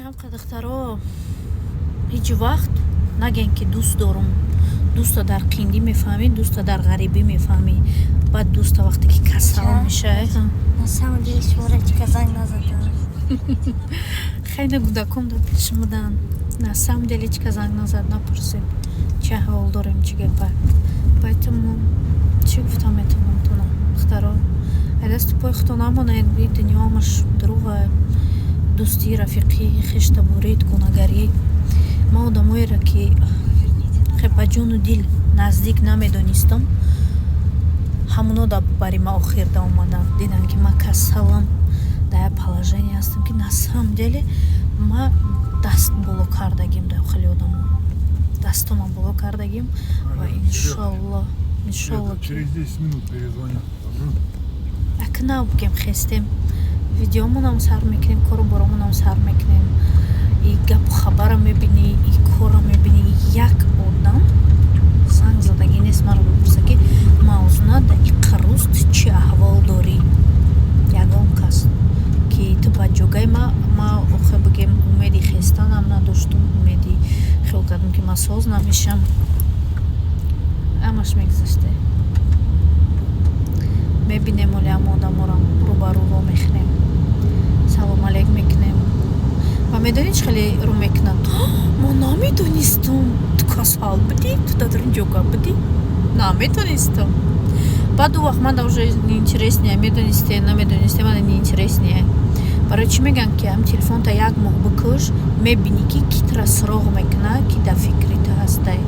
Барои ҳам духтаро, ҳеҷ вақт нагӯен, ки дӯст дорум. Дӯста дар қиндӣ мефаҳмӣ, дӯста дар ғарибӣ мефаҳмӣ. Баъд дӯста вақте ки касал мешавад. На самом деле шуморо чика занг назадам. Хеле кӯдаком дар пеши буданд. На самом деле ҳеҷ занг назад, напурсед, чӣ аҳвол дорем, чӣ гапа. Поэтому чӣ гуфтам метавонам тона, духтаро? Ай дасту пои худтон намонед. И дунё ҳамаш дурӯға. Дӯстӣ, рафиқӣ, хештаборӣ, дугонагарӣ. Ман одамоеро, ки ба ҷону дил наздик намедонистам, ҳамуно да бари ма охирда омаданд, диданд, ки ман касалам, дар як положение ҳастам, ки на самом деле ма даст боло кардагим. Дар хеле одамо дастомам боло кардагим ва иншолло, иншолло. Через 10 минут перезвоню. Ака, нав бигем, хестем, видеомонам сар мекунем, кору боромонам сар мекунем. И гапу хабара мебинӣ, и кора мебинӣ. Як одам занг задагӣ нест маро бипурса, ки Мавзуна, да иқа рӯз ту чӣ аҳвол дорӣ. Ягон кас, ки ту ба ҷогаи ма охе бигем, умеди хестанам надоштум, умеди хиёл кардам, ки ман соз намешам. Ҳамаш мегузаште, мебинем. Оли ҳама одаморо рӯбарӯ вомехӯрем, салом алейк мекунем ва медонӣ, чӣ хеле рӯ мекунанд: «Мо намедонистум, ту касал будӣ, ту дар ин ҷога будӣ, намедонистам». Баъд ду вақт ман уже неинтересно, медонисте, намедонисте, ман неинтересно. Барои чӣ мегӯянд, ки ҳам телефонта як моҳ бикуш, мебинӣ, ки ки тура суроғ мекунад, ки дар фикри ту ҳастай.